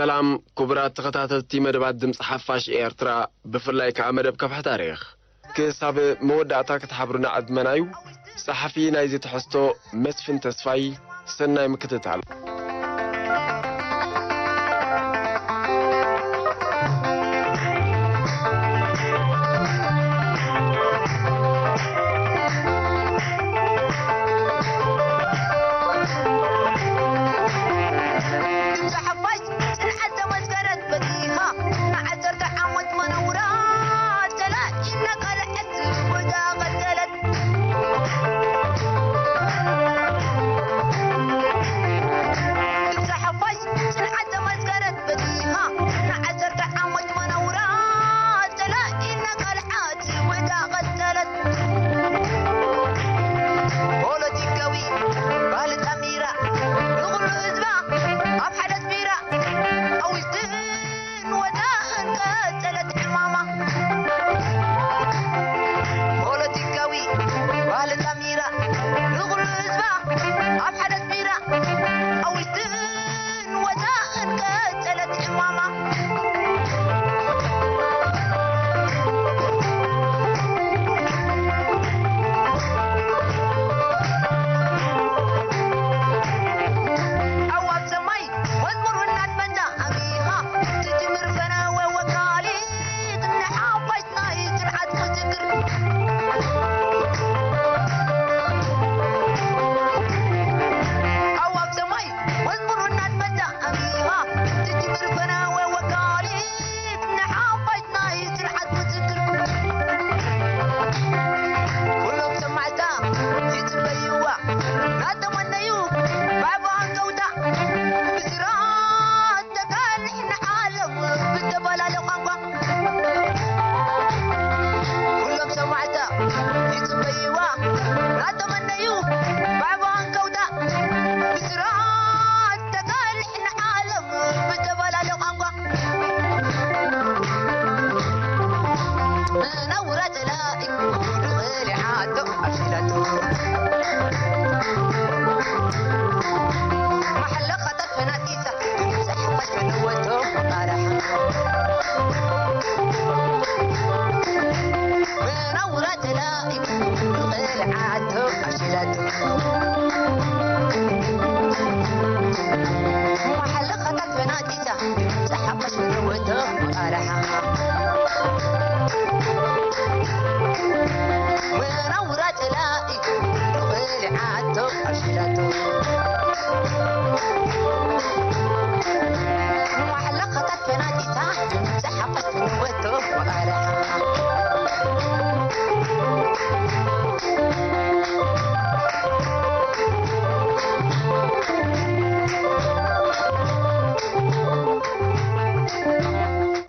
ሰላም ክቡራት ተኸታተልቲ መደባት ድምፂ ሓፋሽ ኤርትራ፣ ብፍላይ ከኣ መደብ ከፍሒ ታሪኽ። ክሳብ መወዳእታ ክትሓብሩና ዕድመና'ዩ። ጸሓፊ ናይዚ ትሕዝቶ መስፍን ተስፋይ። ሰናይ ምክትታል።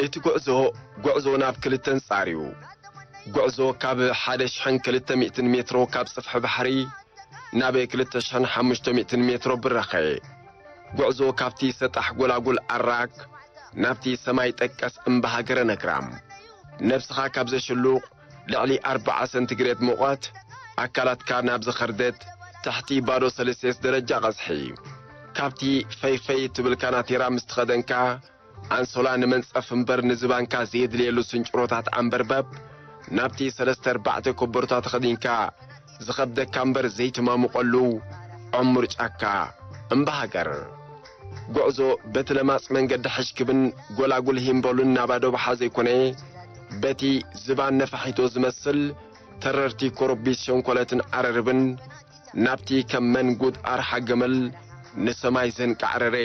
እቲ ጉዕዞ፣ ጉዕዞ ናብ ክልተ ኣንጻር እዩ። ጉዕዞ ካብ ሓደ ሽሕን ክልተ ሚእትን ሜትሮ ካብ ጽፍሒ ባሕሪ ናብ ክልተ ሽሕን ሓሙሽተ ሚእትን ሜትሮ ብራኸ። ጉዕዞ ካብቲ ሰጣሕ ጎላጉል ኣራክ ናብቲ ሰማይ ጠቀስ እምባ ሃገረ ነግራም። ነብስኻ ካብ ዘሽሉቕ ልዕሊ ኣርብዓ ሰንቲግሬድ ሙቐት፣ ኣካላትካ ናብ ዝኸርደድ ትሕቲ ባዶ ሰልስየስ ደረጃ ቀዝሒ። ካብቲ ፈይፈይ ትብል ካናቴራ ምስ ተኸደንካ፣ ኣንሶላ ንመንጸፍ እምበር ንዝባንካ ዘየድልየሉ ስንጭሮታት ዓንበርበብ፣ ናብቲ ሰለስተ ኣርባዕተ ኮቦርታ ተኸዲንካ ዝኸብደካ እምበር ዘይትማሙቐሉ ዕሙር ጫካ እምባ ሃገር። ጉዕዞ በቲ ለማጽ መንገዲ ሕሽክብን ጎላጉል ሂምቦልን ናባዶብሓ ዘይኮነ፣ በቲ ዝባን ነፋሒቶ ዝመስል ተረርቲ ኮረቢት ሸንኮለትን ዓረርብን ናብቲ ከም መንጉድ ኣርሓ ገመል ንሰማይ ዘንቃዕረረ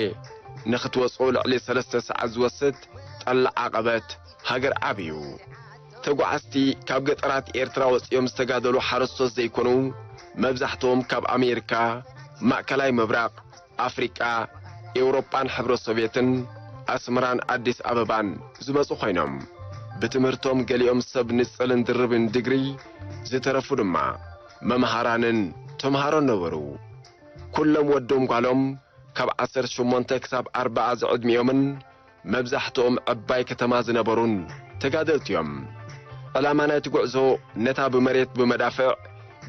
ንኽትወጽኦ ልዕሊ ሰለስተ ሰዓት ዝወስድ ጠላዕ ዓቐበት ሃገር ዓብ እዩ። ተጓዓዝቲ ካብ ገጠራት ኤርትራ ወጺኦም ዝተጋደሉ ሓረስቶት ዘይኮኑ፣ መብዛሕትኦም ካብ ኣሜሪካ፣ ማእከላይ ምብራቕ፣ ኣፍሪቃ፣ ኤውሮጳን ሕብረት ሶቭየትን፣ ኣስመራን ኣዲስ ኣበባን ዝመጹ ኮይኖም፣ ብትምህርቶም ገሊኦም ሰብ ንጽልን ድርብን ዲግሪ፣ ዝተረፉ ድማ መምሃራንን ተምሃሮን ነበሩ። ኩሎም ወዶም ጓሎም ካብ ዓሰርተ ሸሞንተ ክሳብ ኣርብዓ ዝዕድሚኦምን መብዛሕትኦም ዕባይ ከተማ ዝነበሩን ተጋደልቲ እዮም። ዕላማ ናይቲ ጉዕዞ ነታ ብመሬት ብመዳፍዕ፣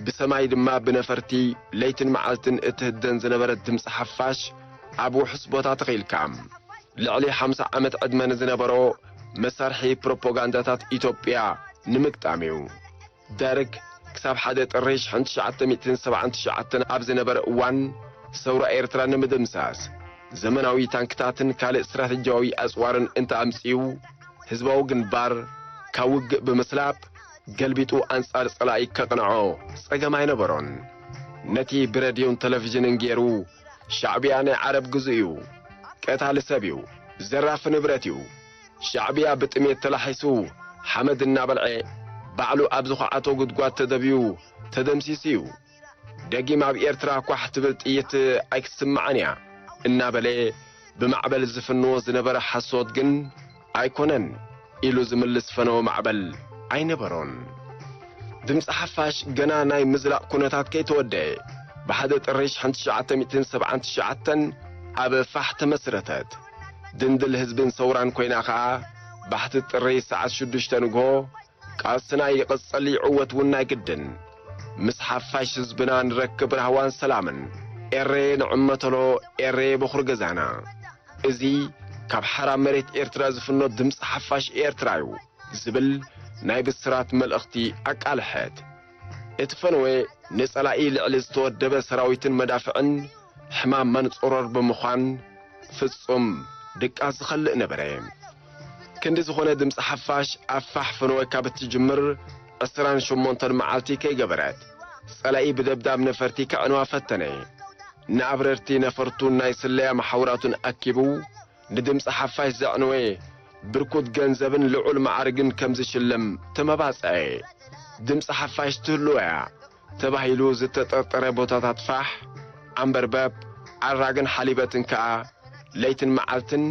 ብሰማይ ድማ ብነፈርቲ ለይትን መዓልትን እትህደን ዝነበረት ድምፂ ሓፋሽ ኣብ ውሑስ ቦታ ተኺልካ፣ ልዕሊ ሓምሳ ዓመት ዕድመ ንዝነበሮ መሳርሒ ፕሮፓጋንዳታት ኢትዮጵያ ንምግጣም እዩ። ደርግ ክሳብ ሓደ ጥሪ ሽሕን ትሽዓተ ሚእትን ሰብዓን ትሽዓተን ኣብ ዝነበረ እዋን፣ ሰውራ ኤርትራ ንምድምሳስ ዘመናዊ ታንክታትን ካልእ ስትራተጂያዊ ኣጽዋርን እንተኣምጺኡ፣ ህዝባዊ ግንባር ካብ ውግእ ብምስላብ፣ ገልቢጡ ኣንጻር ጸላኢ ከቕንዖ ጸገም ኣይነበሮን። ነቲ ብረድዮን ቴሌቪዥንን ገይሩ፣ ሻዕብያ ናይ ዓረብ ግዙእ እዩ፣ ቀታሊ ሰብ እዩ፣ ዘራፊ ንብረት እዩ፣ ሻዕብያ ብጥሜት ተላሒሱ ሓመድ እናበልዐ ባዕሉ ኣብ ዝኹዓቶ ጉድጓድ ተደብዩ ተደምሲሱ እዩ። ደጊም ኣብ ኤርትራ ኳሕ ትብል ጥይት ኣይክትስማዕን እያ እናበለ ብማዕበል ዝፍንዎ ዝነበረ ሓሶት ግን ኣይኮነን ኢሉ ዝምልስ ፈነወ ማዕበል ኣይነበሮን። ድምፂ ሓፋሽ ገና ናይ ምዝላቕ ኩነታት ከይተወደአ፣ ብ ሓደ ጥሪ ሽሕን ትሽዓተ ሚእትን ሰብዓን ትሽዓተን ኣብ ፋሕ ተመስረተት። ድንድል ህዝብን ሰውራን ኮይና ኸኣ፣ ባሕቲ ጥሪ ሰዓት ሽዱሽተ ንግሆ፣ ቃልስና ይቕጽል፣ ይዕወት እውን ናይ ግድን። ምስ ሓፋሽ ህዝብና ንረክብ ራህዋን ሰላምን። ኤሬ ንዕመተሎ፣ ኤሬ በኹሪ ገዛና። እዚ ካብ ሓራ መሬት ኤርትራ ዝፍኖ ድምፂ ሓፋሽ ኤርትራ እዩ ዝብል ናይ ብስራት መልእኽቲ ኣቃልሐት። እቲ ፈነወ ንጸላኢ ልዕሊ ዝተወደበ ሰራዊትን መዳፍዕን ሕማም መንጾሮር ብምዃን ፍጹም ድቃስ ዝኸልእ ነበረ። ክንዲ ዝኾነ ድምፂ ሓፋሽ ኣብ ፋሕ ፈነወ ካብ እትጅምር ዕስራን ሸሞንተን መዓልቲ ከይገበረት ጸላኢ ብደብዳብ ነፈርቲ ከዕንዋ ፈተነ። ንኣብረርቲ ነፈርቱን ናይ ስለያ መሓውራቱን ኣኪቡ ንድምፂ ሓፋሽ ዘዕነወ ብርኩት ገንዘብን ልዑል ማዕርግን ከም ዝሽለም ተመባጽዐ። ድምፂ ሓፋሽ ትህልዎ እያ ተባሂሉ ዝተጠርጠረ ቦታታት ፋሕ፣ ዓምበርበብ፣ ዓራግን ሓሊበትን ከኣ ለይትን መዓልትን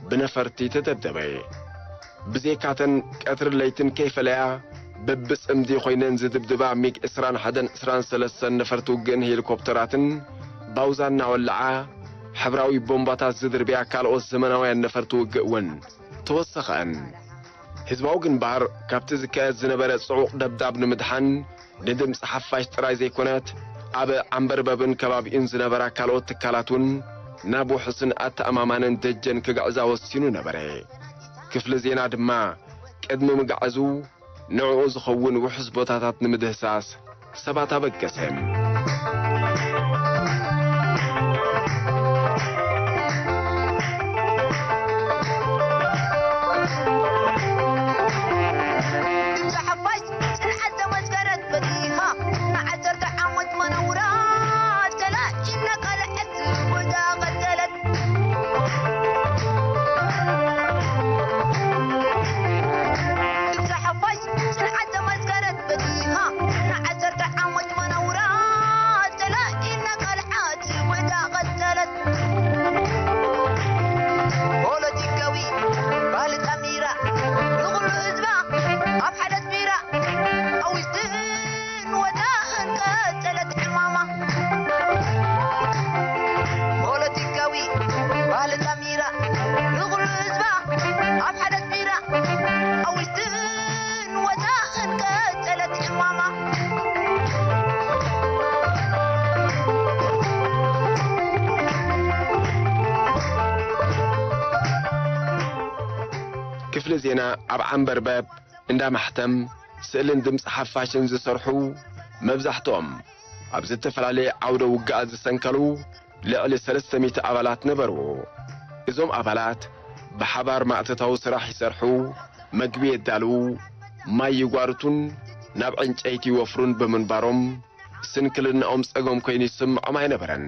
ብነፈርቲ ተደብደበ። ብዘይካተን ቀትርን ለይትን ከይፈለያ በብጽምዲ ኮይነን ዝድብድባ ሚግ ዕስራን ሓደን ዕስራን ሰለስተን ነፈርቲ ውግእን ሄሊኮፕተራትን ባውዛ እናወለዓ ሕብራዊ ቦምባታት ዝድርብያ ካልኦት ዘመናውያን ነፈርቲ ውግእ እውን ተወሰኸን። ህዝባዊ ግንባር ካብቲ ዝካየድ ዝነበረ ጽዑቕ ደብዳብ ንምድሓን ንድምጺ ሓፋሽ ጥራይ ዘይኮነት፣ ኣብ ዓምበርበብን ከባቢኡን ዝነበራ ካልኦት ትካላት እውን ናብ ውሑስን ኣተኣማማንን ደጀን ክግዕዛ ወሲኑ ነበረ። ክፍሊ ዜና ድማ ቅድሚ ምግዓዙ ንዕኡ ዝኸውን ውሑስ ቦታታት ንምድህሳስ ሰባት ኣበገሰ። ድምፂ ሓፋሽ ጽንዓት ዘመስከረት በዲኻ፣ ንዓሰርተ ዓመት መነውራ ተላዒላ ካልዐት ቦታ ቀጸለት። ድምፂ ሓፋሽ ጽንዓት ዘመስከረት በዲኻ፣ ንዓሰርተ ዓመት መነውራ ተላዒላ ካልዐት ቦታ ቀጸለት። ፖለቲካዊ ባህሊ ጠሚራ፣ ንኹሉ ህዝባ ኣብ ሓደ ኣስሚራ፣ ኣብ ውሽጥን ወጻእን ቀጸለት ዕማማ። ፖለቲካዊ ባህሊ ጠሚራ፣ ንኹሉ ህዝባ ኣብ ሓደ ኣስሚራ፣ ኣብ ውሽጥን ወጻእን ቀጸለት ዕማማ። ክፍሊ ዜና ኣብ ዓምበርበብ እንዳ ማሕተም ስእልን ድምፂ ሓፋሽን ዝሰርሑ፣ መብዛሕትኦም ኣብ ዝተፈላለየ ዓውደ ውግኣት ዝሰንከሉ ልዕሊ ሰለስተ ሚእቲ ኣባላት ነበርዎ። እዞም ኣባላት ብሓባር ማእተታዊ ስራሕ ይሰርሑ፣ መግቢ የዳልዉ፣ ማይ ይጓርቱን ናብ ዕንጨይቲ ይወፍሩን ብምንባሮም፣ ስንክልናኦም ጸገም ኮይኑ ይስምዖም ኣይነበረን።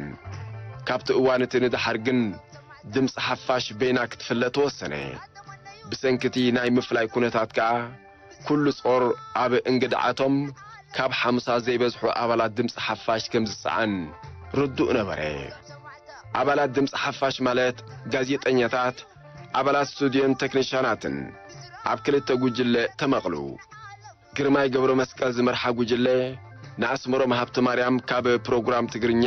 ካብቲ እዋን እቲ ንደሓር ግን ድምፂ ሓፋሽ በይና ክትፍለ ተወሰነ። ብሰንኪ እቲ ናይ ምፍላይ ኩነታት ከኣ ኩሉ ጾር ኣብ እንግድዓቶም ካብ ሓምሳ ዘይበዝሑ ኣባላት ድምፂ ሓፋሽ ከም ዝጸዓን ርዱእ ነበረ። ኣባላት ድምፂ ሓፋሽ ማለት ጋዜጠኛታት፣ ኣባላት ስቱድዮን ተክኒሻናትን ኣብ ክልተ ጉጅለ ተመቕሉ። ግርማይ ገብረ መስቀል ዝመርሓ ጉጅለ ንኣስመሮም ሃብተ ማርያም ካብ ፕሮግራም ትግርኛ፣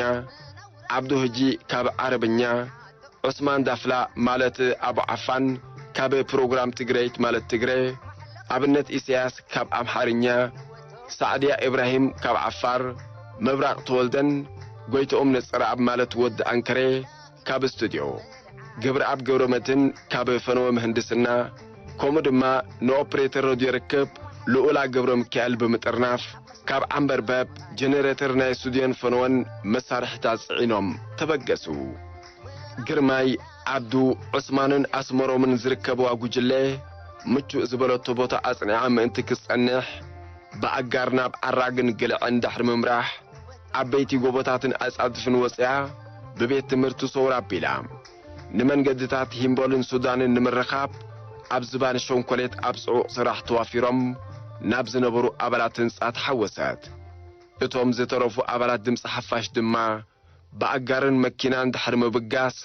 ዓብዱ ህጂ ካብ ዓረብኛ፣ ዑስማን ዳፍላ ማለት ኣቡ ዓፋን ካብ ፕሮግራም ትግረይት ማለት ትግረ፣ ኣብነት ኢሳያስ ካብ ኣምሓርኛ፣ ሳዕድያ ኢብራሂም ካብ ዓፋር፣ መብራቕ ተወልደን ጎይትኦም ነጸረኣብ ማለት ወዲ ኣንከሬ ካብ ስቱድዮ። ገብረኣብ ገብረመድህን ካብ ፈነወ ምህንድስና፣ ከምኡ ድማ ንኦፕሬተር ረድዮ ርክብ ልኡላ ገብረሚካኤል ብምጥርናፍ፣ ካብ ዓምበርበብ ጀነሬተር ናይ ስቱድዮን ፈነወን መሳርሒታት ጽዒኖም ተበገሱ። ግርማይ፣ ዓብዱ፣ ዑስማንን ኣስመሮምን ዝርከብዋ ጉጅለ፣ ምቹእ ዝበለቶ ቦታ ኣጽኒዓ ምእንቲ ክትጸንሕ፣ ብኣጋር ናብ ዓራግን ግልዕን ድሕሪ ምምራሕ፣ ዓበይቲ ጎቦታትን ኣጻድፍን ወጺኣ፣ ብቤት ትምህርቲ ሰውራ ኣቢላ። ንመንገድታት ሂምቦልን ሱዳንን ንምርኻብ፣ ኣብ ዝባን ሸንኮሌት ኣብ ጽዑቕ ስራሕ ተዋፊሮም ናብ ዝነበሩ ኣባላት ህንጻ ተሓወሰት። እቶም ዝተረፉ ኣባላት ድምጺ ሓፋሽ ድማ፣ ብኣጋርን መኪናን ድሕሪ ምብጋስ፣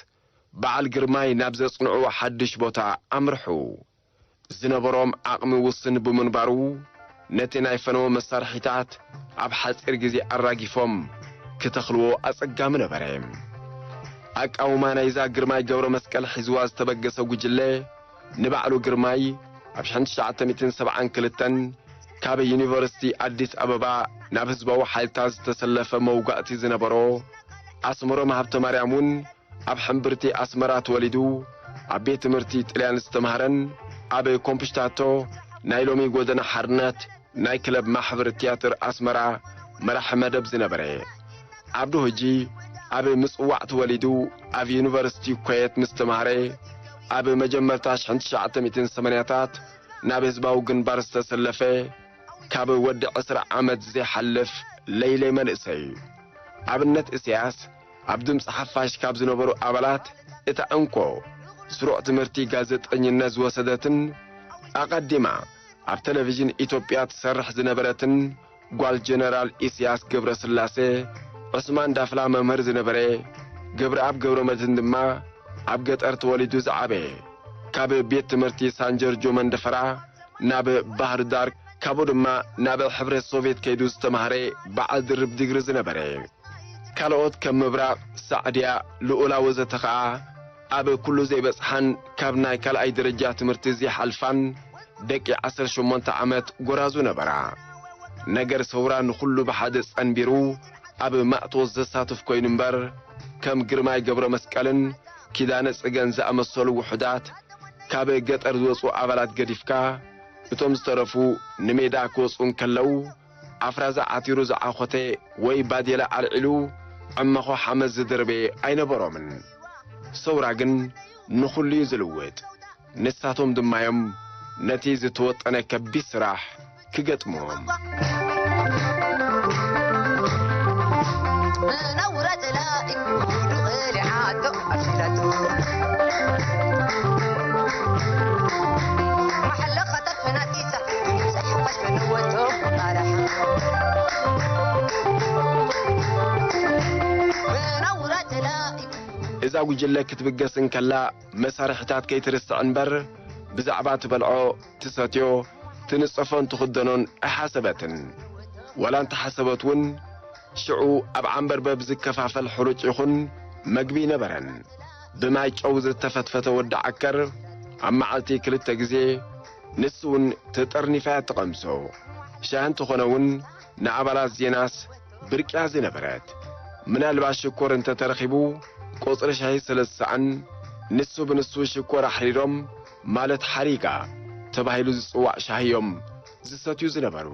በዓል ግርማይ ናብ ዘጽንዕዎ ሓድሽ ቦታ ኣምርሑ። ዝነበሮም ዓቕሚ ውስን ብምንባሩ፣ ነቲ ናይ ፈነወ መሳርሒታት ኣብ ሓጺር ግዜ ኣራጊፎም ክተኽልዎ ኣጸጋሚ ነበረ። ኣቃውማ ናይዛ ግርማይ ገብረ መስቀል ሒዝዋ ዝተበገሰ ጉጅለ፣ ንባዕሉ ግርማይ ኣብ ሽሕን ትሽዓተ ሚእትን ሰብዓን ክልተን ካብ ዩኒቨርሲቲ ኣዲስ ኣበባ ናብ ህዝባዊ ሓይልታት ዝተሰለፈ መውጋእቲ ዝነበሮ ኣስመሮም ሃብተማርያም እውን ኣብ ሕምብርቲ ኣስመራ ተወሊዱ፣ ኣብ ቤት ትምህርቲ ጥልያን ዝተማህረን ኣብ ኮምፕሽታቶ፣ ናይ ሎሚ ጎደና ሓርነት፣ ናይ ክለብ ማሕበር ትያትር ኣስመራ መራሒ መደብ ዝነበረ። ዓብዱ ህጂ ኣብ ምጽዋዕ ተወሊዱ፣ ኣብ ዩኒቨርሲቲ ኮየት ምስ ተማህረ፣ ኣብ መጀመርታ ሽሕን ትሽዓተ ሚእትን ሰማንያታት ናብ ህዝባዊ ግንባር ዝተሰለፈ፣ ካብ ወዲ ዕስራ ዓመት ዘይሓልፍ ለይለይ መንእሰይ እዩ። ኣብነት እስያስ ኣብ ድምፂ ሓፋሽ ካብ ዝነበሩ ኣባላት እታ እንኮ ስሩዕ ትምህርቲ ጋዜጠኝነት ዝወሰደትን ኣቐዲማ ኣብ ቴሌቪዥን ኢትዮጵያ ትሰርሕ ዝነበረትን ጓል ጀነራል ኢስያስ ገብረስላሴ፣ ዑስማን ዳፍላ መምህር ዝነበረ፣ ገብረኣብ ገብረመድህን ድማ ኣብ ገጠር ተወሊዱ ዝዓበየ፣ ካብ ቤት ትምህርቲ ሳን ጆርጆ መንደፈራ ናብ ባህር ዳር፣ ካብኡ ድማ ናብ ሕብረት ሶቪየት ከይዱ ዝተማህረ በዓል ድርብ ዲግሪ ዝነበረ። ካልኦት ከም ምብራቕ፣ ሳዕድያ፣ ልኡላ ወዘተ ኸኣ ኣብ ኩሉ ዘይበጽሓን ካብ ናይ ካልኣይ ደረጃ ትምህርቲ ዘይሓልፋን ደቂ ዓሰርተ ሸሞንተ ዓመት ጎራዙ ነበራ። ነገር ሰውራ ንኹሉ ብሓደ ጸንቢሩ ኣብ ማእቶት ዘሳትፍ ኮይኑ እምበር፣ ከም ግርማይ ገብረ መስቀልን ኪዳነ ጽገን ዝኣመሰሉ ውሑዳት ካብ ገጠር ዝወጹ ኣባላት ገዲፍካ፣ እቶም ዝተረፉ ንሜዳ ክወጹ እንከለዉ፣ ኣፍራዛ ዓቲሩ ዝዓኾተ ወይ ባዴላ ኣልዒሉ ዕመኾ ሓመድ ዝደርበየ ኣይነበሮምን። ሰውራ ግን ንኹሉ እዩ ዝልውጥ። ንሳቶም ድማ እዮም ነቲ ዝተወጠነ ከቢድ ስራሕ ክገጥምዎም። እዛ ጉጅለ ክትብገስ እንከላ መሳርሕታት ከይትርስዕ እምበር፣ ብዛዕባ ትበልዖ፣ ትሰትዮ፣ ትንጸፎን ትኽደኖን ኣይሓሰበትን። ዋላ እንተሓሰበት እውን፣ ሽዑ ኣብ ዓምበርበብ ዝከፋፈል ሕሩጭ ይኹን መግቢ ኣይነበረን። ብማይ ጨው ዝተፈትፈተ ወዲ ዓከር ኣብ መዓልቲ ክልተ ግዜ፣ ንሱ እውን ተጠርኒፋ እያ ትቐምሶ። ሻሂ እንተኾነ እውን ንኣባላት ዜናስ ብርቅያ ዝነበረት። ምናልባት ሽኮር እንተተረኺቡ፣ ቁጽሪ ሻሂ ስለ ዝሰኣን፣ ንሱ ብንሱ ሽኮር ኣሕሪሮም፣ ማለት ሓሪጋ ተባሂሉ ዝጽዋዕ ሻሂ እዮም ዝሰትዩ ዝነበሩ።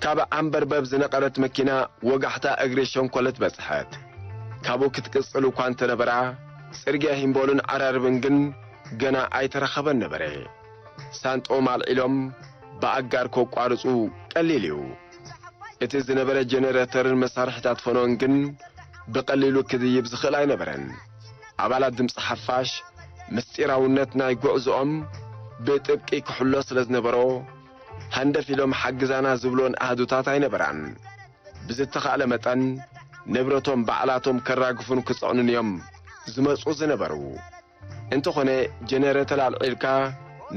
ካብ ዓምበርበብ ዝነቐለት መኪና ወጋሕታ እግሪ ሸንኮለት በጽሐት። ካብኡ ክትቅጽል እኳ እንተነበራ፣ ጽርግያ ሂምቦልን ዓራርብን ግን ገና ኣይተረኸበን ነበረ። ሳንጦም ኣልዒሎም ብኣጋር ከቋርጹ ቀሊል እዩ። እቲ ዝነበረ ጀነሬተርን መሳርሒታት ፈኖን ግን ብቐሊሉ ክድይብ ዝኽእል ኣይነበረን። ኣባላት ድምፂ ሓፋሽ ምስጢራውነት ናይ ጉዕዞኦም ብጥብቂ ክሕሎ ስለ ዝነበሮ፣ ሃንደፍ ኢሎም ሓግዛና ዝብሎን ኣሃዱታት ኣይነበራን። ብዝተኻእለ መጠን ንብረቶም ባዕላቶም ከራግፉን ክጽዕኑን እዮም ዝመጹ ዝነበሩ። እንተኾነ፣ ጀነሬተር ኣልዒልካ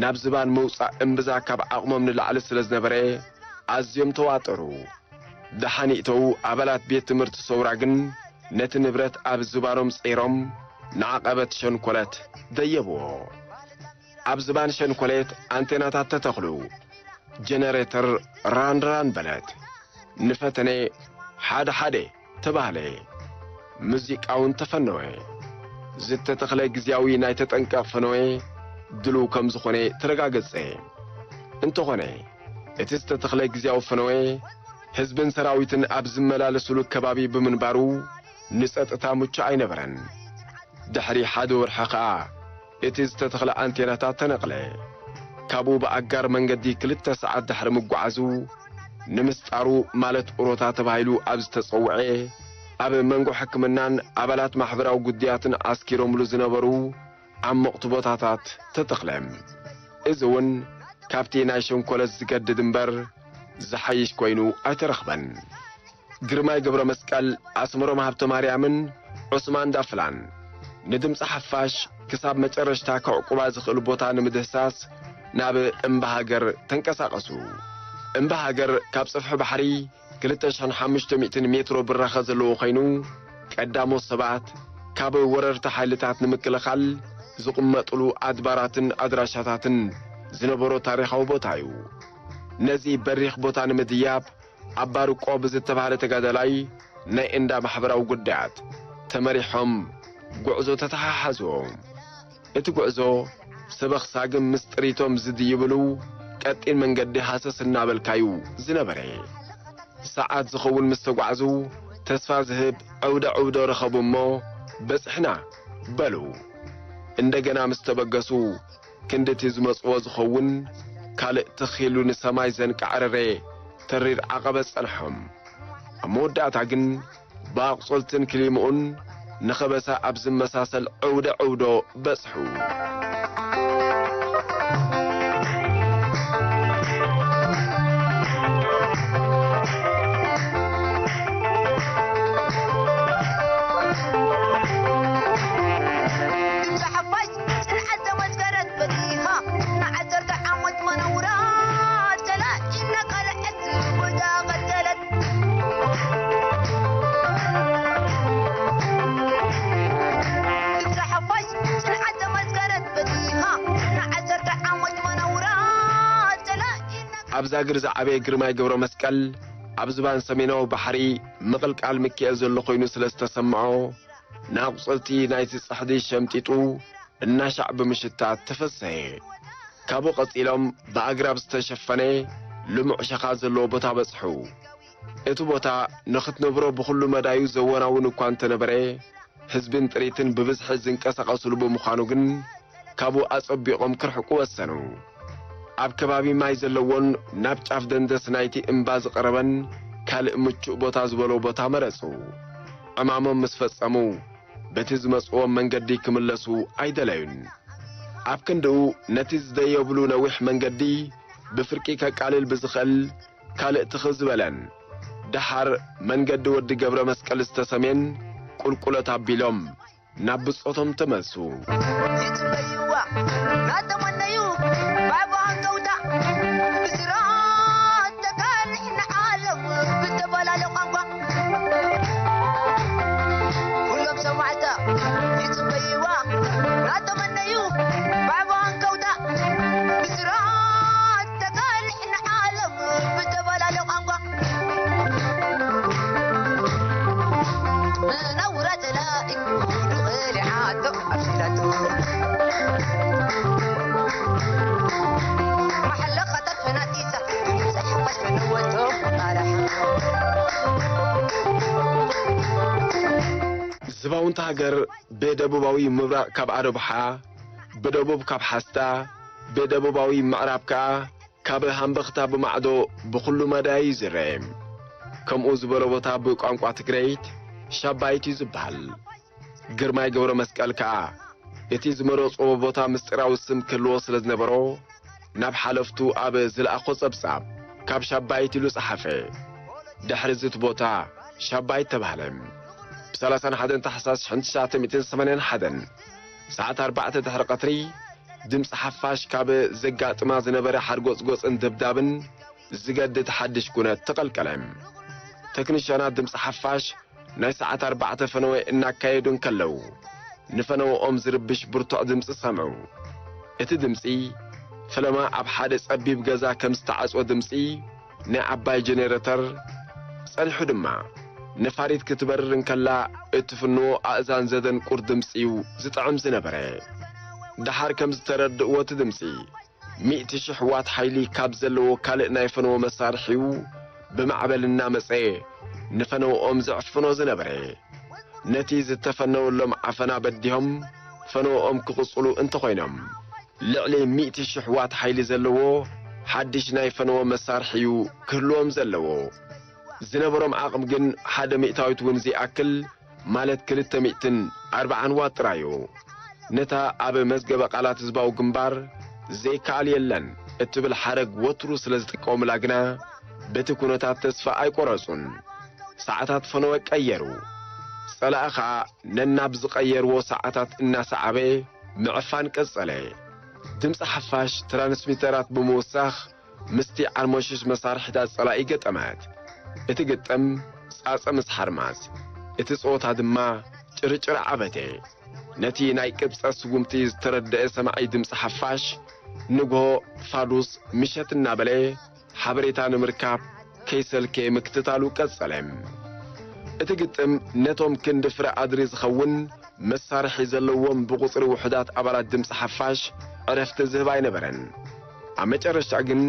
ናብ ዝባን ምውጻእ እምብዛ ካብ ዓቕሞም ንላዕሊ ስለ ዝነበረ፣ ኣዝዮም ተዋጠሩ። ደሓን ይእተዉ ኣባላት ቤት ትምህርቲ ሰውራ ግን ነቲ ንብረት ኣብ ዝባኖም ጸይሮም ንዓቐበት ሸንኮለት ደየብዎ። ኣብ ዝባን ሸንኮሌት ኣንቴናታት ተተኽሉ። ጀነሬተር ራን ራን በለት። ንፈተነ ሓደ ሓደ ተባህለ። ሙዚቃ እውን ተፈነወ። ዝተተኽለ ግዝያዊ ናይ ተጠንቀቕ ፈነወ ድሉው ከም ዝኾነ ተረጋገጸ። እንተኾነ፣ እቲ ዝተተኽለ ግዝያዊ ፈነወ ህዝብን ሰራዊትን ኣብ ዝመላለሱሉ ከባቢ ብምንባሩ፣ ንጸጥታ ምቹእ ኣይነበረን። ድሕሪ ሓደ ወርሒ ኸኣ፣ እቲ ዝተተኽለ ኣንቴናታት ተነቕለ። ካብኡ ብኣጋር መንገዲ ክልተ ሰዓት ድሕሪ ምጓዓዙ፣ ንምስጣሩ ማለት ኡሮታ ተባሂሉ ኣብ ዝተጸውዐ፣ ኣብ መንጎ ሕክምናን ኣባላት ማሕበራዊ ጉዳያትን ዓስኪሮምሉ ዝነበሩ ዓሞቕቲ ቦታታት ተተኽለ። እዚ እውን ካብቲ ናይ ሸንኮለት ዝገድድ እምበር ዝሓይሽ ኮይኑ ኣይተረኽበን። ግርማይ ገብረ መስቀል፣ ኣስመሮም ሃብተማርያምን ዑስማን ዳፍላን ንድምፂ ሓፋሽ ክሳብ መጨረሽታ ከዕቁባ ዝኽእል ቦታ ንምድህሳስ ናብ እምባ ሃገር ተንቀሳቐሱ። እምባ ሃገር ካብ ጽፍሒ ባሕሪ ክልተ ሽሕን ሓሙሽተ ሚእትን ሜትሮ ብራኸ ዘለዎ ኮይኑ፣ ቀዳሞት ሰባት ካብ ወረርቲ ሓይልታት ንምክልኻል ዝቕመጥሉ ኣድባራትን ኣድራሻታትን ዝነበሮ ታሪኻዊ ቦታ እዩ። ነዚ በሪኽ ቦታ ንምድያብ፣ ኣባርቆ ብዝተባህለ ተጋዳላይ ናይ እንዳ ማሕበራዊ ጉዳያት ተመሪሖም ጉዕዞ ተተሓሓዝዎ። እቲ ጉዕዞ ሰበኽ ሳግም ምስ ጥሪቶም ዝድይብሉ ቀጢን መንገዲ ሃሰስ እናበልካዩ ዝነበረ። ሰዓት ዝኸውን ምስ ተጓዕዙ፣ ተስፋ ዝህብ ዕውደ ዕውዶ ረኸቡ እሞ፣ "በጽሕና!" በሉ። እንደገና ምስ ተበገሱ፣ ክንድቲ ዝመጽዎ ዝኸውን ካልእ ትኽ ኢሉ ንሰማይ ዘንቃዕረረ ተሪር ዓቐበት ጸንሖም። ኣብ መወዳእታ ግን ብኣቑጽልትን ክሊምኡን ንኸበሳ ኣብ ዝመሳሰል ዕውደ ዕውዶ በጽሑ። ድምፂ ሓፋሽ ጽንዓት ዘመስከረት በዚኻ፣ ንዓሰርተ ዓመት መነውራ ጸላኢ እናቃልዐት ጎይታ ቀተለት። ድምፂ ሓፋሽ ጽንዓት ዘመስከረት በዚኻ፣ ንዓሰርተ ዓመት መነውራ ጸላኢ እና- ኣብ ዛግር ዝዓበየ ግርማይ ገብረ መስቀል፣ ኣብ ዝባን ሰሜናዊ ባሕሪ ምቕልቃል ምክኤል ዘሎ ኮይኑ ስለ ዝተሰምዖ፣ ንኣቑጽልቲ ናይቲ ጽሕዲ ሸምጢጡ እናሻዕ ብምሽታት ተፈሰየ። ካብኡ ቀጺሎም ብኣግራብ ዝተሸፈነ ልሙዕ ሸኻ ዘለዎ ቦታ በጽሑ። እቲ ቦታ ንኽትነብሮ ብኹሉ መዳዩ ዘወናውን እኳ እንተነበረ፣ ህዝብን ጥሪትን ብብዝሒ ዝንቀሳቐስሉ ብምዃኑ ግን፣ ካብኡ ኣጸቢቖም ክርሕቁ ወሰኑ። ኣብ ከባቢ ማይ ዘለዎን ናብ ጫፍ ደንደስ ናይቲ እምባ ዝቐረበን ካልእ ምቹእ ቦታ ዝበሎ ቦታ መረጹ። ዕማሞም ምስ ፈጸሙ፣ በቲ ዝመጽዎም መንገዲ ክምለሱ ኣይደለዩን። ኣብ ክንድኡ፣ ነቲ ዝደየብሉ ነዊሕ መንገዲ ብፍርቂ ከቃልል ብዝኽእል ካልእ ትኽ ዝበለን፣ ደሓር መንገዲ ወዲ ገብረ መስቀል ዝተሰሜን ቁልቁለት ኣቢሎም ናብ ብጾቶም ተመልሱ። ይጽበይዋ ናተመነዩ ባዕባ ሃንቀውታ ብስራት ተጋልሕ ንዓለም ብተፈላለ ቋንቋ ኩሎም ሰማዕታ ይጽበይዋ ናተመነዩ ባዕባ ሃንቀውታ ብስራት ተጋልሕ ንዓለም ብተፈላለ ቋንቋ ነውራ ጸላኢ ኩሉ ቐሊዓቶ ኣብሲላቶ ማሕለኸታት ፈናጢሳ ድምፂ ሓፋሽ ፈነወቶ ኣራሓ። ዝባውንቲ ሃገር ብደቡባዊ ምብራቕ ካብ ኣዶብሓ፣ ብደቡብ ካብ ሓስታ፣ ብደቡባዊ ምዕራብ ከኣ ካብ ሃምበኽታ ብማዕዶ ብኹሉ መዳይ ይዝረ። ከምኡ ዝበሎ ቦታ ብቋንቋ ትግረይት ሻባይት እዩ ዝበሃል። ግርማይ ገብረ መስቀል ከኣ እቲ ዝመረጽዎ ቦታ ምስጢራዊ ስም ክህልዎ ስለ ዝነበሮ፣ ናብ ሓለፍቱ ኣብ ዝለኣኾ ጸብጻብ ካብ ሻባይት ኢሉ ጸሓፈ። ድሕሪ እዚ እቲ ቦታ ሻባይት ተባህለ። ብ ሰላሳን ሓደን ታሕሳስ ሽሕን ትሽዓተ ሚእትን ሰማንያን ሓደን ሰዓት ኣርባዕተ ድሕሪ ቀትሪ፣ ድምፂ ሓፋሽ ካብ ዘጋጥማ ዝነበረ ሓርጎጽጎጽን ደብዳብን ዝገድድ ሓድሽ ኩነት ተቐልቀለ። ተክኒሻናት ድምፂ ሓፋሽ ናይ ሰዓት ኣርባዕተ ፈነወ እናካየዱ እንከለዉ፣ ንፈነወኦም ዝርብሽ ብርቱዕ ድምፂ ሰምዑ። እቲ ድምፂ፣ ፈለማ ኣብ ሓደ ጸቢብ ገዛ ከም ዝተዓጽወ ድምፂ ናይ ዓባይ ጀነረተር፣ ጸኒሑ ድማ ነፋሪት ክትበርር እንከላ እቲ ፍንዎ ኣእዛን ዘደንቁር ድምጺ እዩ ዝጥዕም ዝነበረ። ደሓር ከም ዝተረድእዎ እቲ ድምጺ፣ ሚእቲ ሽሕ ዋት ሓይሊ ካብ ዘለዎ ካልእ ናይ ፈነዎ መሳርሒኡ ብማዕበል እናመጸ ንፈነውኦም ዘዕፍኖ ዝነበረ። ነቲ ዝተፈነወሎም ዓፈና በዲሆም ፈነውኦም ክቕጽሉ እንተኾይኖም፣ ልዕሊ ሚእቲ ሽሕ ዋት ሓይሊ ዘለዎ ሓድሽ ናይ ፈነዎ መሳርሒ እዩ ክህልዎም ዘለዎ። ዝነበሮም ዓቕሚ ግን ሓደ ሚእታዊት እውን ዘይኣክል፣ ማለት ክልተ ሚእትን ኣርባዓን ዋት ጥራይ እዩ። ነታ ኣብ መዝገበ ቃላት ህዝባዊ ግንባር ዘይከኣል የለን እትብል ሓረግ ወትሩ ስለ ዝጥቀሙላ ግና፣ በቲ ኩነታት ተስፋ ኣይቆረጹን። ሰዓታት ፈነወ ቀየሩ። ጸላኢ ኸኣ ነናብ ዝቐየርዎ ሰዓታት እናሰዓበ ምዕፋን ቀጸለ። ድምጺ ሓፋሽ ትራንስሚተራት ብምውሳኽ ምስቲ ዓርሞሽሽ መሳርሒታት ጸላኢ ገጠመት። እቲ ግጥም ጻጸ ምስ ሓርማዝ፣ እቲ ጸወታ ድማ ጭርጭር ዓበተ። ነቲ ናይ ቅብጸት ስጉምቲ ዝተረደአ ሰማዒ ድምጺ ሓፋሽ፣ ንግሆ ፋዱስ ምሸት እናበለ ሓበሬታ ንምርካብ ከይሰልከየ ምክትታሉ ቀጸለ። እቲ ግጥም ነቶም ክንዲ ፍረ ኣድሪ ዝኸውን መሳርሒ ዘለዎም ብቑጽሪ ውሑዳት ኣባላት ድምጺ ሓፋሽ ዕረፍቲ ዝህብ ኣይነበረን። ኣብ መጨረሽታ ግን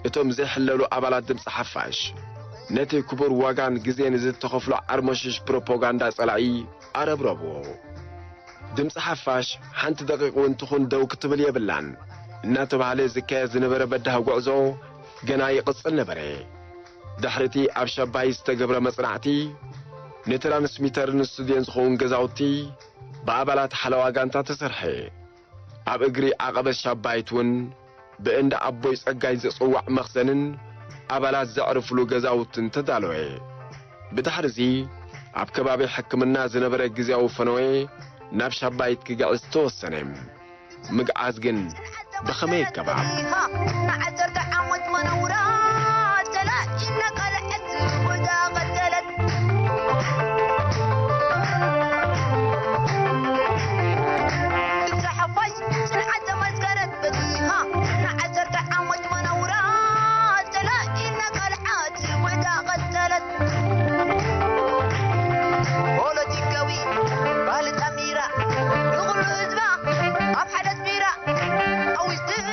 እቶም ዘይሕለሉ ኣባላት ድምጺ ሓፋሽ ነቲ ክቡር ዋጋን ግዜን ዝተኸፍሎ ዓርሞሽሽ ፕሮፓጋንዳ ጸላኢ ኣረብረብዎ። ድምጺ ሓፋሽ ሓንቲ ደቂቕ እውን ትኹን ደው ክትብል የብላን እናተባህለ ዝካየድ ዝነበረ በዳሂ ጉዕዞ ገና ይቕጽል ነበረ። ድሕሪ እቲ ኣብ ሻባይ ዝተገብረ መጽናዕቲ፣ ንትራንስሚተርን ስቱድዮን ዝኸውን ገዛውቲ ብኣባላት ሓለዋ ጋንታ ተሰርሐ። ኣብ እግሪ ዓቐበት ሻባይት እውን ብእንዳ ኣቦይ ጸጋይ ዝጽዋዕ መኽዘንን ኣባላት ዘዕርፍሉ ገዛውትን ተዳለወ። ብድሕርዚ ኣብ ከባቢ ሕክምና ዝነበረ ግዝያዊ ፈነወ ናብ ሻባይት ክግዕዝ ተወሰነ። ምግዓዝ ግን ብኸመይ ኣገባብ? ንዓሰርተ ዓመት መነውራ ተላኢና ቀልዐት ወዳ ቀተለት። ድምፂ ሓፋሽ ጽንዓት ተመስከረት በዚኻ። ንዓሰርተ ዓመት መነውራ ተላኢና ቀልዐት ወዳ ቀተለት። ፖለቲካዊ ባህሊ ጠሚራ ንኹሉ ህዝባ ኣብ ሓደ ኣስሚራ ኣዊስትን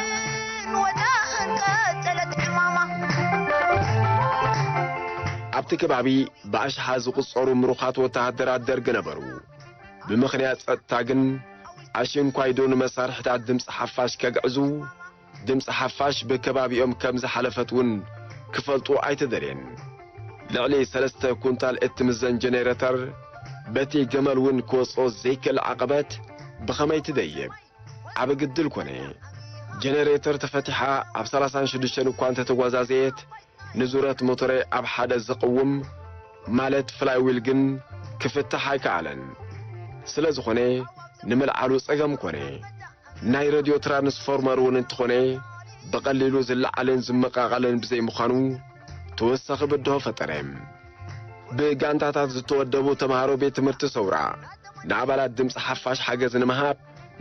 ወፃእን ቀጸለት ዕማማ። ኣብቲ ከባቢ ብኣሽሓ ዝቑጸሩ ምሩኻት ወተሃደራት ደርግ ነበሩ። ብምኽንያት ጸጥታ ግን ኣሽንኳይዶ ንመሳርሕታት ድምፂ ሓፋሽ ከግዕዙ፣ ድምፂ ሓፋሽ ብከባቢኦም ከም ዝሓለፈት እውን ክፈልጡ ኣይተደልየን። ልዕሊ ሰለስተ ኩንታል እትምዘን ጀነሬተር በቲ ገመል እውን ክወፅኦ ዘይክእል ዓቐበት ብኸመይ ትደይብ? ዓቢ ግድል ኮነ። ጀነሬተር ተፈቲሓ ኣብ ሰላሳን ሽዱሽተን እኳ እንተተጓዛዘየት፣ ንዙረት ሞተረ ኣብ ሓደ ዝቕውም፣ ማለት ፍላይዊል ግን ክፍታሕ ኣይከኣለን። ስለ ዝኾነ ንምልዓሉ ጸገም ኮነ። ናይ ረድዮ ትራንስፎርመር እውን እንተኾነ ብቐሊሉ ዝለዓልን ዝመቓቐልን ብዘይምዃኑ ተወሳኺ ብድሆ ፈጠረ። ብጋንታታት ዝተወደቡ ተምሃሮ ቤት ትምህርቲ ሰውራ ንኣባላት ድምፂ ሓፋሽ ሓገዝ ንምሃብ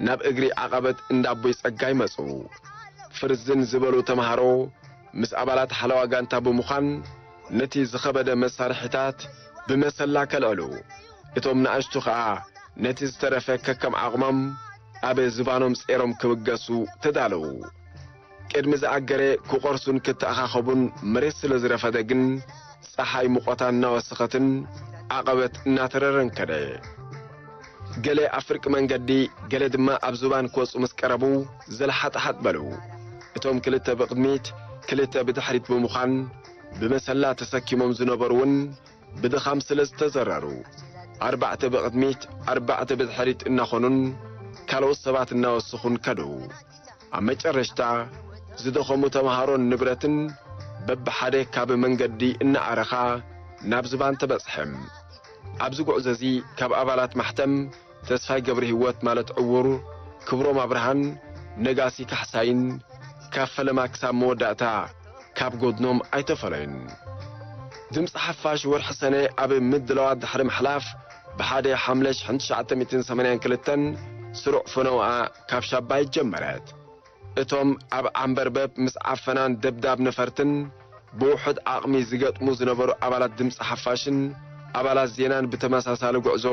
ናብ እግሪ ዓቐበት እንዳ ኣቦይ ጸጋይ መጹ። ፍርዝን ዝበሉ ተምሃሮ ምስ ኣባላት ሓለዋ ጋንታ ብምዃን ነቲ ዝኸበደ መሳርሒታት ብመሰላ ከልዕሉ፣ እቶም ንኣሽቱ ኸኣ ነቲ ዝተረፈ ከከም ዓቕሞም ኣብ ዝባኖም ጼሮም ክብገሱ ተዳለዉ። ቅድሚ ዝኣገረ ክቖርሱን ክተኣኻኸቡን መሬት ስለ ዝረፈደ ግን፣ ጸሓይ ሙቐታ እናወሰኸትን ዓቐበት እናተረረን ከደ። ገለ ኣብ ፍርቂ መንገዲ፣ ገለ ድማ ኣብ ዝባን ክወጹ ምስ ቀረቡ፣ ዘልሓጥሓጥ በሉ። እቶም ክልተ ብቕድሚት፣ ክልተ ብድሕሪት ብምዃን፣ ብመሰላ ተሰኪሞም ዝነበሩ እውን ብድኻም ስለ ዝተዘረሩ፣ ኣርባዕተ ብቕድሚት፣ ኣርባዕተ ብድሕሪት እናኾኑን ካልኦት ሰባት እናወሰኹን ከዱ። ኣብ መጨረሽታ፣ ዝደኸሙ ተምሃሮን ንብረትን በብሓደ ካብ መንገዲ እናኣረኻ ናብ ዝባን ተበጽሐ። ኣብዚ ጉዕዞ እዚ ካብ ኣባላት ማሕተም ተስፋይ ገብረሂወት ማለት ዕዉር፣ ክብሮም ኣብርሃን ነጋሲ ካሕሳይን ካብ ፈለማ ክሳብ መወዳእታ ካብ ጎድኖም ኣይተፈለዩን። ድምፂ ሓፋሽ ወርሒ ሰነ ኣብ ምድላዋት ድሕሪ ምሕላፍ፣ ብሓደ ሓምለ ሽሕን ትሽዓተ ሚእትን ሰማንያን ክልተን ስሩዕ ፈነውኣ ካብ ሻባይ ጀመረት። እቶም ኣብ ዓምበርበብ ምስ ዓፈናን ደብዳብ ነፈርትን ብውሑድ ዓቕሚ ዝገጥሙ ዝነበሩ ኣባላት ድምፂ ሓፋሽን ኣባላት ዜናን ብተመሳሳሊ ጉዕዞ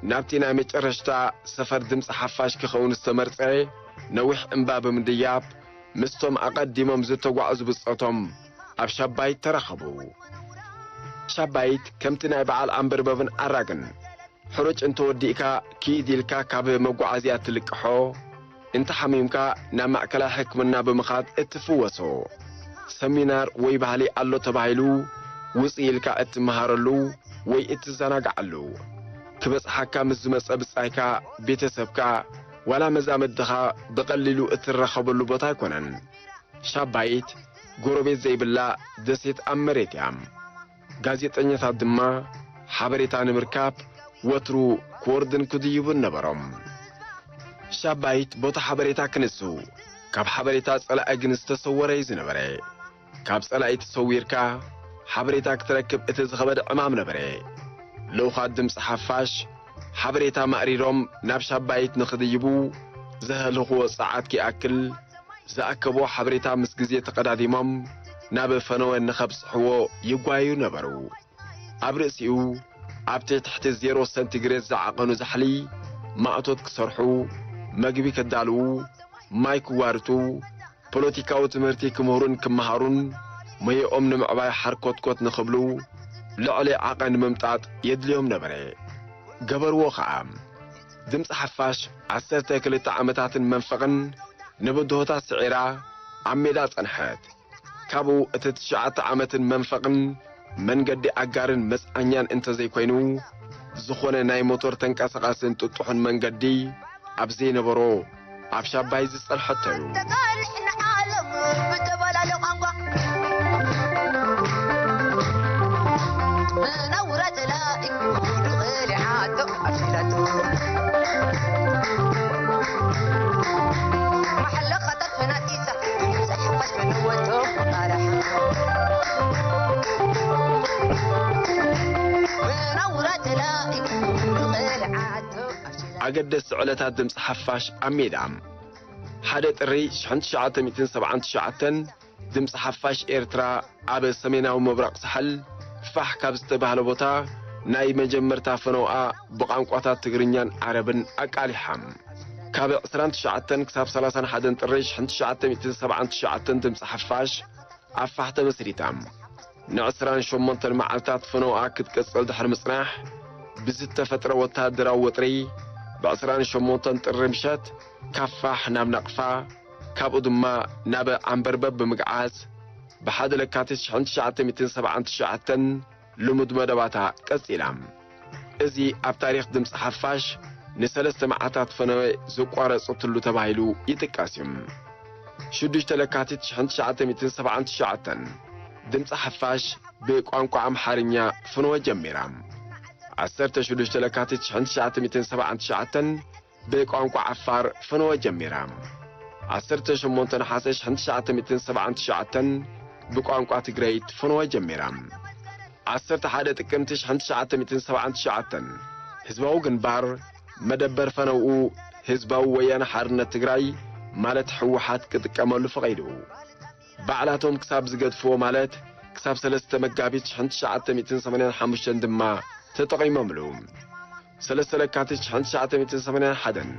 ናብቲ ናይ መጨረሽታ ሰፈር ድምፂ ሓፋሽ ክኸውን ዝተመርጸ ነዊሕ እምባ ብምድያብ ምስቶም ኣቐዲሞም ዝተጓዕዙ ብጾቶም ኣብ ሻባይት ተራኸቡ። ሻባይት ከምቲ ናይ በዓል ኣንበርበብን ኣራግን ሕሩጭ እንተወዲእካ ኪድ ኢልካ ካብ መጓዓዝያ ትልቅሖ፣ እንተሓሚምካ ናብ ማእከላይ ሕክምና ብምኻድ እትፍወሶ፣ ሰሚናር ወይ ባህሊ ኣሎ ተባሂሉ ውፅእ ኢልካ እትመሃረሉ ወይ እትዘናግዓሉ፣ ክበፅሓካ ምስ ዝመፀ ብፃይካ፣ ቤተሰብካ፣ ዋላ መዛመድኻ ብቐሊሉ እትረኸበሉ ቦታ ኣይኮነን። ሻባይት ጎረቤት ዘይብላ ደሴት ኣብ መሬት እያ። ጋዜጠኛታት ድማ ሓበሬታ ንምርካብ ወትሩ ክወርድን ክድይቡን ነበሮም። ሻባይት ቦታ ሓበሬታ ክንሱ ካብ ሓበሬታ ጸላኢ ግን ዝተሰወረ እዩ ዝነበረ። ካብ ጸላኢ ተሰዊርካ ሓበሬታ ክትረክብ እቲ ዝኸበደ ዕማም ነበረ። ልኡኻት ድምፂ ሓፋሽ ሓበሬታ ማእሪሮም ናብ ሻባይት ንኽድይቡ ዘህልኽዎ ጸዓት ክይኣክል ዝኣከቦ ሓበሬታ ምስ ግዜ ተቐዳዲሞም ናብ ፈነወ ንኸብጽሕዎ ይጓዩ ነበሩ። ኣብ ርእሲኡ ኣብቲ ትሕቲ ዜሮ ሰንቲግሬድ ዝዓቐኑ ዛሕሊ ማእቶት ክሰርሑ፣ መግቢ ከዳልዉ፣ ማይ ክዋርቱ፣ ፖለቲካዊ ትምህርቲ ክምህሩን ክመሃሩን ሞያኦም ንምዕባይ ሓርኮትኮት ንኽብሉ ልዕሊ ዓቐን ምምጣጥ የድልዮም ነበረ። ገበርዎ ኸኣ። ድምፂ ሓፋሽ ዓሰርተ ክልተ ዓመታትን መንፈቕን ንብድሆታት ስዒራ ኣብ ሜዳ ጸንሐት። ካብኡ እቲ ትሽዓተ ዓመትን መንፈቕን መንገዲ ኣጋርን መጽዓኛን እንተዘይኮይኑ፣ ዝኾነ ናይ ሞቶር ተንቀሳቓስን ጥጡሕን መንገዲ ኣብ ዘይነበሮ ኣብ ሻባይ ዝጸንሐቶ እዩ። ተቃልዕ ንዓለም ብተፈላለዩ ቋንቋ መነውራ ተላኢኹ ንቕልዓቶ ኣብሲላቶ። ማሕለኻታት ፈናጢሳ ብዘይ ሓፋሽ ፈነወቶ ቃልዓ። መነውራ ተላኢኹ ንቕልዓቶ ኣብሲላቶ። ኣገደስቲ ዕለታት ድምፂ ሓፋሽ ኣብ ሜዳ። ሓደ ጥሪ ሽሕን ትሽዓተ ሚእትን ሰብዓን ትሽዓተን ድምፂ ሓፋሽ ኤርትራ ኣብ ሰሜናዊ ምብራቕ ሳሕል ፋሕ ካብ ዝተባህለ ቦታ ናይ መጀመርታ ፈነውኣ ብቋንቋታት ትግርኛን ዓረብን ኣቃሊሓ። ካብ ዕስራን ትሽዓተን ክሳብ ሰላሳን ሓደን ጥሪ ሽሕን ትሽዓተ ሚእትን ሰብዓን ትሽዓተን ድምፂ ሓፋሽ ኣብ ፋሕ ተመስሪታ። ንዕስራን ሸሞንተን መዓልታት ፈነውኣ ክትቅጽል ድሕሪ ምጽናሕ፣ ብዝተፈጥረ ወተሃደራዊ ወጥሪ፣ ብዕስራን ሸሞንተን ጥሪ ምሸት ካብ ፋሕ ናብ ናቕፋ፣ ካብኡ ድማ ናብ ዓምበርበብ ብምግዓዝ፣ ብሓደ ለካቲት ሽሕን ትሽዓተ ሚእትን ሰብዓን ትሽዓተን ልሙድ መደባታ ቀጺላ። እዚ ኣብ ታሪኽ ድምጺ ሓፋሽ ንሰለስተ መዓልታት ፈነወ ዘቋረጸትሉ ተባሂሉ ይጥቀስ እዩ። ሽዱሽተ ለካቲት ሽሕን ትሽዓተ ሚእትን ሰብዓን ትሽዓተን ድምጺ ሓፋሽ ብቋንቋ ኣምሓርኛ ፈነወ ጀሚራ። ዓሰርተ ሽዱሽተ ለካቲት ሽሕን ትሽዓተ ሚእትን ሰብዓን ትሽዓተን ብቋንቋ ዓፋር ፈነወ ጀሚራ። ዓሰርተ ሸሞንተ ነሓሰ ሽሕን ትሽዓተ ሚእትን ሰብዓን ትሽዓተን ብቋንቋ ትግረይት ፈነወ ጀሚራ። ዓሰርተ ሓደ ጥቅምቲ ሽሕን ትሽዓተ ሚእትን ሰብዓን ትሽዓተን ህዝባዊ ግንባር መደበር ፈነውኡ ህዝባዊ ወያነ ሓርነት ትግራይ ማለት ህወሓት ክጥቀመሉ ፈቒዱ። ባዕላቶም ክሳብ ዝገድፍዎ ማለት ክሳብ ሰለስተ መጋቢት ሽሕን ትሽዓተ ሚእትን ሰማንያን ሓሙሽተን ድማ ተጠቒሞምሉ። ሰለስተ ለካቲት ሽሕን ትሽዓተ ሚእትን ሰማንያን ሓደን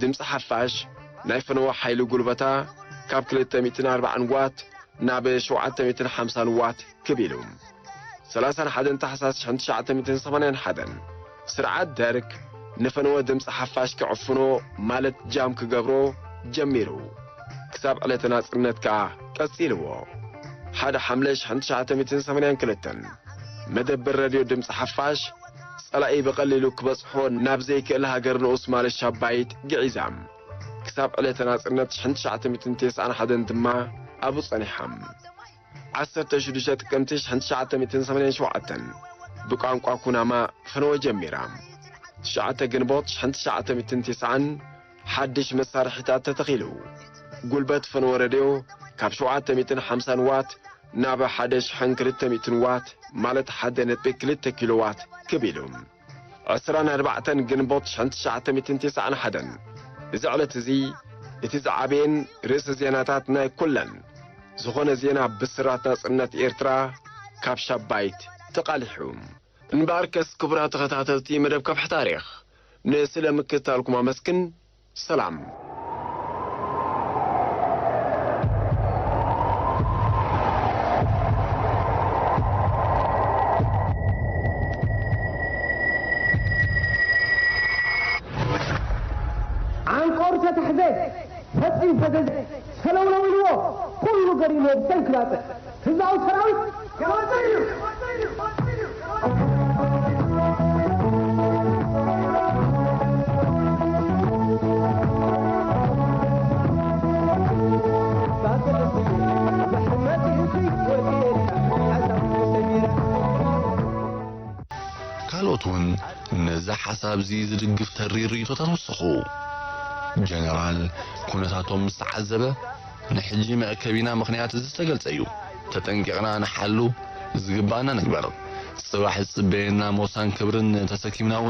ድምፂ ሓፋሽ ናይ ፈነወ ሓይሊ ጉልበታ ካብ ክልተ ሚእትን ኣርባዓን ዋት ናብ ሸውዓተ ሚእትን ሓምሳን ዋት ክብ ኢሉ። ሰላሳን ሓደን ታሕሳስ ሽሕን ትሽዓተ ሚእትን ሰማንያን ሓደን ስርዓት ደርግ ንፈነወ ድምፂ ሓፋሽ ክዕፍኖ ማለት ጃም ክገብሮ ጀሚሩ። ክሳብ ዕለተ ናጽነት ከኣ ቀጺልዎ። ሓደ ሓምለ ሽሕን ትሽዓተ ሚእትን ሰማንያን ክልተን መደበር ሬድዮ ድምፂ ሓፋሽ ጸላኢ ብቐሊሉ ክበጽሖ ናብ ዘይክእል ሃገር ንኡስ ማለት ሻባይት ግዒዛ። ክሳብ ዕለተ ናጽነት ሽሕን ትሽዓተ ሚእትን ተስዓን ሓደን ድማ ኣብኡ ጸኒሓ። ዓሰርተ ሽዱሽተ ጥቅምቲ ሽሕን ትሽዓተ ሚእትን ሰማንያን ሸውዓተን ብቋንቋ ኩናማ ፈነወ ጀሚራ። ትሽዓተ ግንቦት ሽሕን ትሽዓተ ሚእትን ተስዓን ሓድሽ መሳርሒታት ተተኺሉ። ጉልበት ፈነወ ሬድዮ ካብ ሸውዓተ ሚእትን ሓምሳን ዋት ናብ ሓደ ሽሕን ክልተ ሚእትን ዋት ማለት ሓደ ነጥቢ ክልተ ኪሎ ዋት ክብ ኢሉ። ዕስራን ኣርባዕተን ግንቦት ሽሕን ትሽዓተ ሚእትን ተስዓን ሓደን እዚ ዕለት እዚ እቲ ዝዓበየን ርእሰ ዜናታት ናይ ኩለን ዝኾነ ዜና ብስራት ናጽነት ኤርትራ ካብ ሻባይት ተቓሊሑ። እምበኣርከስ ክቡራት ተኸታተልቲ መደብ ከብሒ ታሪኽ፣ ንስለ ምክትታልኩም ኣመስግን። ሰላም። ዓንቆሩ ተታሕዘ፣ ፈጺሙ ፈዘዘ፣ ሰለውለው ኢልዎ፣ ኩሉ ገሪምዎ ብሰንኪ ባጽዕ ህዝባዊ ሰራዊት ክወጽእ እዩ። ካልኦት እውን ነዚ ሓሳብ እዚ ዝድግፍ ተሪር ርእይቶታት ወሰኹ። ጀነራል ኩነታቶም ምስ ተዓዘበ፣ "ንሕጂ መእከቢና ምኽንያት እዚ ዝተገልጸ እዩ። ተጠንቂቕና ንሓሉ፣ ዝግባኣና ንግበር። ጽባሕ ዝጽበየና ሞሳን ክብርን ተሰኪምና እውን